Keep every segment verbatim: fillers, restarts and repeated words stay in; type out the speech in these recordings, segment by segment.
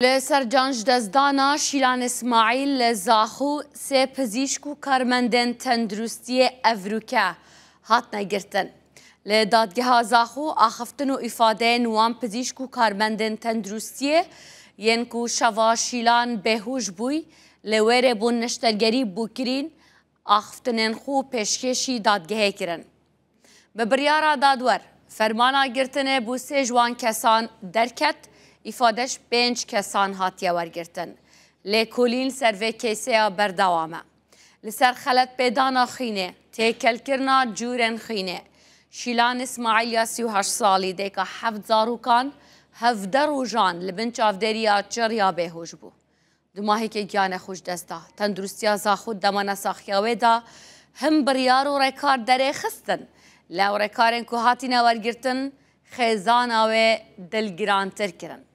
Li ser can ji destdana Şîlan Îsmaîl li Zaxo sê pizîşk û karmendên tenduristiyê evroke hatine girtin. Li dadgeha Zaxo axiftin û îfadeyên wan pizîşk û karmendên tenduristiyê yên ku şeva Şîlan bêhûş bûy, li wêrê bûn neştergerî bû kirîn, axiftinên xwe pêşkêşî dadgehê kirin. Bi biryara dadwer, fermana girtinê bo sê ji wan kesan derket, îfade ji pênc kesan hatiye wergirtin. Lêkolîn ser vê keyseya berdewam e. Li ser xeletpêdana xwînê, têkelkirina cûrên xwînê, Şîlan Îsmaîl ya sî û heşt salî, dêka heft zarokan, hevdeh rojan li bin çavdêriya çiriya bêhûş bû. Dumahîkê giyane xwe ji dest da. Tenduristiya Zaxo dema nesaxiya wê de him biryar û rekar derêxistin. Lê ew rekarên ku hatine wergirtin, xêzana wê dilgirantir kirin.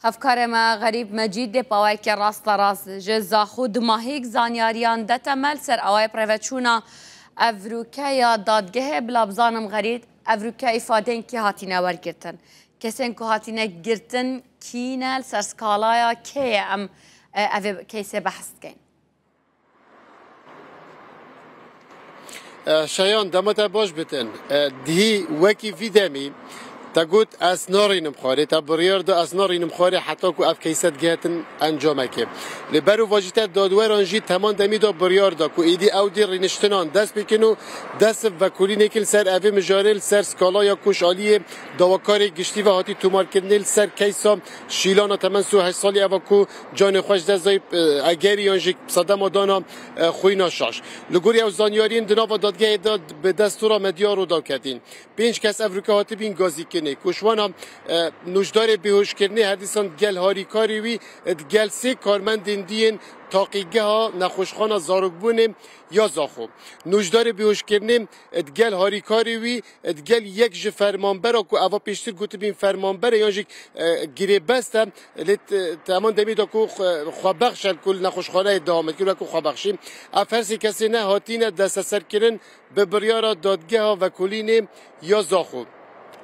Hevkarê me Xerîb Mecîd dê pawayeke rasterast ji Zaxo dumahîk zanyariyan dete me li ser awayê birêveçûna evroke ya dadgehê. Bila bizanim Xerîb, evroke îfadeyên kî hatine wergirtin? Kesên ku hatine girtin kî ne? Li ser skalaya kê ye em, e, evê keysê behs dikeyn? E, Şayan, dema te baş bitin. E, dihî wekî vî demî te got, ez narînim xwarê, te biryar da ez narînim xwarê heta ku ev keyse digehetin encamekê. Lê berovajî te dadweran jî teman demî da biryar da ku êdî ew dê rîniştinan dest pê kin û dest vekolînê kin li ser evê mijarê, li ser skalaya ku ji aliyê dawakarê giştî ve hatî tomarkirinê, li ser keysa Şîlana temen sî û heşt salî eva ku canê xwe ji dest dayî, e, egerî yan jî sedema dana, e, xwîna şaş. Li gorî ew zanyariyên di nava dadgehê de bi destûra medya rûdaw ketîn. Pênc kes evroke hatibîn gazîkirinê, ku ji wana, e, nûjdarê bêhoşkirinê her dîsan digel harîkarê wî, e, digel sê karmendên dî yên taqîgeha nexweşxana zarokbûnê ya Zaxo. Nûjdarê bêhoşkirinê, e, digel harîkarê wî, e, digel yek ji fermanbera ku eva pêştir gotibîn fermanber e yan jî, e, girêbest e, lê t-, teman demê de ku xwe-, xwebexş e ku li nexweşxaneyê dewam dikir wekî xwebexşî. Ev her sê kesê ne hatine desteserkirin bi biryara dadgeha vekolînê ya Zaxo.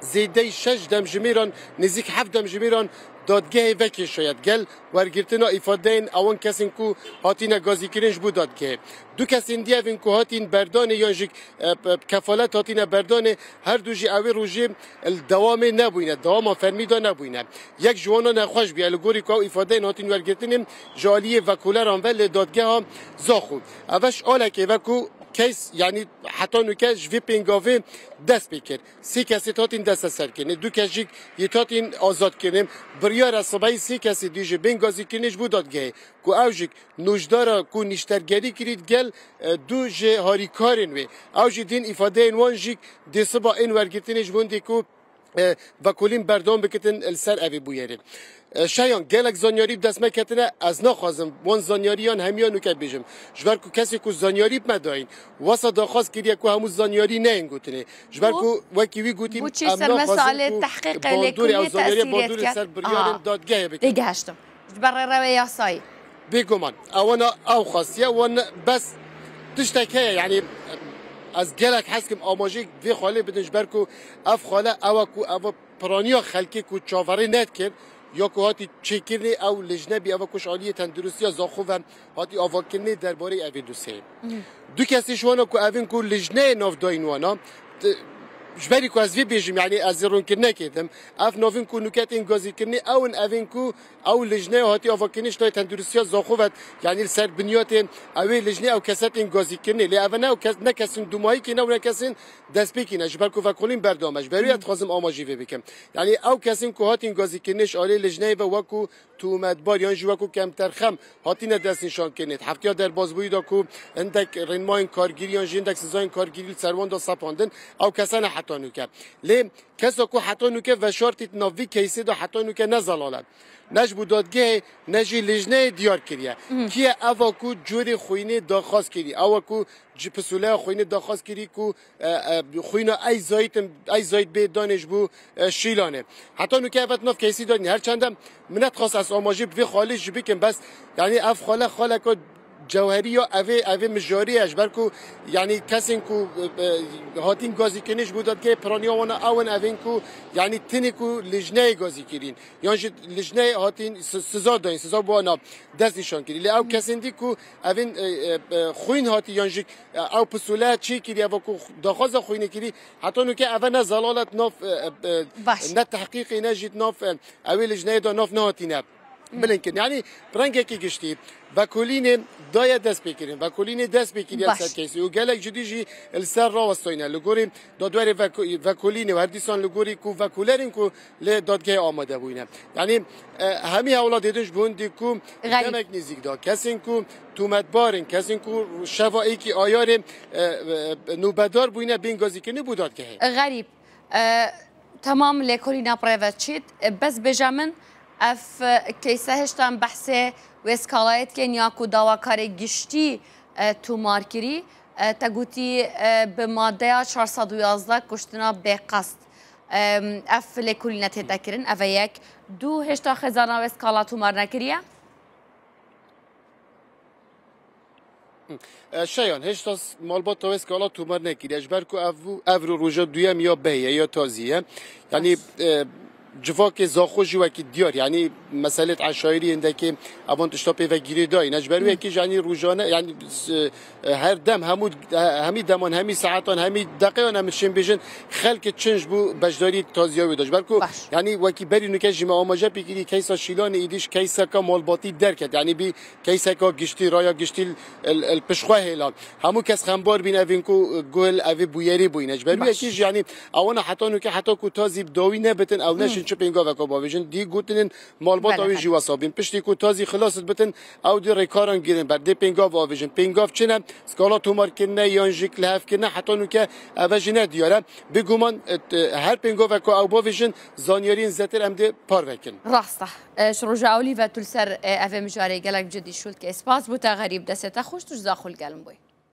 Zêdeyî şeş demjimêran, nêzîk heft demjimêran dadgehê vekêşaye. Digel wergirtina îfadeyên ewan kesên ku hatine gazîkirin ji bo dadgehê. Du kesên dî evên ku hatîn berdanê yan jî, e, p-, kefalet hatine berdanê, her du jî ewê rojê li dewamê nebûyne, dewama fermî de nebûyne. Yek ji wana nexweş bûye, li gorî ku ew îfadeyên hatîn wergirtinê ji aliyê vekoleran ve li dadgeha Zaxo. Eve ji alekê ve ku keys, yanî heta nûke ji vê pêngavê dest pê kir. Sê kesê hatîn desteserkirinê, du kes jî yê hatîn azadkirinê. Biryar e sibehî sê kesê dî jî bên gazîkirinê ji bo dadgehê, ku ew jî nûjdara ku nîştergerî kirî digel, e, du ji harîkarên wê. Ew jî dîn îfadeyên wan jî dê siba ên wergirtinê ji bo hindê ku, e, vekolîn berdewam bikitin li ser evê bûyerê. E, Şayan, gelek zanyarî bi dest me ketine, ez naxwazim wan zanyariyan hemiya nûke bêjim. Ji ber ku kesê ku zanyarî bi me dayîn, wesa daxwaz kiriye ku hemû zanyarî neyên gotinê. Ji ber ku wekî wî gotî, em naxwazin ku bandorê ew zanyarî bandorê li ser biryarên dadgehê bikin. Têgihiştim. Ji ber rêrewê yasayî. Bêguman, ewana ew xwestiye, wan bes tiştek heye, yanî ez gelek hez kim amajê vê xalê bidin, ji ber ku ev xale ew e ku ev piraniya xelkê ku çaverê nedikir, ya ku hatî çêkirinê ew lijne bî, ev e ku ji aliyê tenduristiya Zaxo ve hatî avakirinê derbarê evê dosyeyê. Du kesê ji wana ku evên ku lijneyê navdayîn wana, t-, ji berî ku ez vê bêjim, yanî ez ê rûnkirinekê dim, ev navên ku nûke tên gazîkirinê, ew in evên ku ew lijneya hatî avakirinê ji tayê tenduristiya Zaxo ve, yanî li ser binyatê ew ê lijnê ew kese tên gazîkirinê. Lê ev ne ew kes, ne kesên dumahîkê ne û ne kesên destpêkî ne, ji ber ku vekolîn berdewam e. Ji ber wî ez dixwazim amajî vê bikim. Yanî ew kesên ku hatîn gazîkirinê ji alê lijneyê ve wekû tometbar yan jî wekû kemterxem hatine destnîşankirinê. Di heftiya derbazbûyî de ku hindek rênmayên kargêrî yan jî hindek sizayên kargêrî li ser wan de sepandin, ew kese ne heta nûke. Lê kesa ku heta nûke veşartî di nav vî keysê de heta nûke ne zelal e, ne ji bo dadgehê ne jî lijneyê diyar kiriye. Kî ye eva ku corê xwînê daxwaz kirî, ewa ku ji pisûleya xwînê daxwaz kirî ku, e, e, xwîna ey zayît, ey zayît bê danê ji bo, e, Şîlanê. Heta nûke eve di nav keysî de nîne. Her çende min nedixwast ez amajî bi vê xalê jî bikim, bes, yanî ev xale, xaleka Cewheriya evê, evê mijarê ye, ji ber ku, yanî, kesên ku, e, e, hatîn gazîkirinê ji bo dadgehê piraniya wan e, ew in evên ku, yanî, tinê ku lijneyê gazîkirîn, yan jî lijneyê hatîn si-, siza dayîn, siza bo wana dest nîşan kirî. Lê ew kesên dî ku evên, e, e, e, xwîn hatî, yan jî, e, ew pisûle çê kirî, eva ku daxwaza xwînê kirî, heta nûke eve ne zelalet nav, e, e, e, Baş. ne tehqîqê, ne jî nav, e, ewê lijneyê de nav nehatîne. Bilind kirin. Yanî bi rengekî giştî vekolînê daye destpêkirin. Vekolînê dest pê kiriye li Baş. ser keysê û gelek cidî jî li ser rawestayne. Li gorî dadwerê veko-, vekolînê û her dîsan li gorî ku vekolerên ku li dadgehê amade bûyne. Yanî, e, hemî hewla dêdin ji bo hindî ku Xerîb. demek nêzîk da. Kesên ku tûmetbar in, kesên ku şeva êkî ayarê, e, e, nûbedar bûyne bên gazîkirinê bo dadgehê. Xerîb. E, Temam lêkolîna private çît. E, bes bêje min, ev, e, keyse hêşta em behsê wê skalayê dikin ya ku dawakarê giştî, e, tûmar kirî. E, te gotî, e, bi madeya çar sed û yazdeh kuştina bêqest. E, ev lêkolîne tête kirin. Ev e yek. Du, hêşta xêzana wê skala tûmar nekiriye? E, Şeyan, hêşta s-, malbata wê skala tûmar nekiriye. Ji ber ku ev, ev ro-, roja duyem ya beh ye, ya tazî ye. Yanî, e, civakê Zaxo jî wekî diyar, yanî meselêt eşayirî hindekê evan tişta pê ve girêdayî ne. Ji ber wê yekê jî, yanî rojane, yanî, s-, e, her dem, hemû, e, hemî deman, hemî saetan, hemî deqeyan em şên bêjin, xelkê çin ji bo beşdarî taziya wê de. Ji ber ku, Baş. yanî wekî berî nûke jî me amaje pê kirî, keysa Şîlanê êdî ji keyseka malbatî derket. Yanî bî keyseka giştî, raya giştî li, li, li pişt xwe hêla. Hemû kes xembar bîn evên ku guh li evê bûyerê bûyîne. Ji ber wê Baş. yekê jî, yanî, ewana heta nûke, heta ku tazî bi dawî nebitin, ew neşin çi pêngaveka bavêjin. Dî gotinin malbata Belê, wê belê. jî wesa bîn. Piştî ku tazî xilas dibin, ew dî rêkaran girin ber dê pêngav avêjin. Pêngav çi ne? Skala tomarkirine yan jî lihevkirine heta nûke eve jî ne diyar e. Bêguman, e, t-, her pêngaveka ew bavêjin, zanyariyên zêtir em dê parve kin. Rast e. E, ji roja ewlî ve tu li ser, e, evê mijarê gelek cidî şûl dikey. Spas bo te Xerîb, destê te xweş, tu ji Zaxo li gel min bûyî.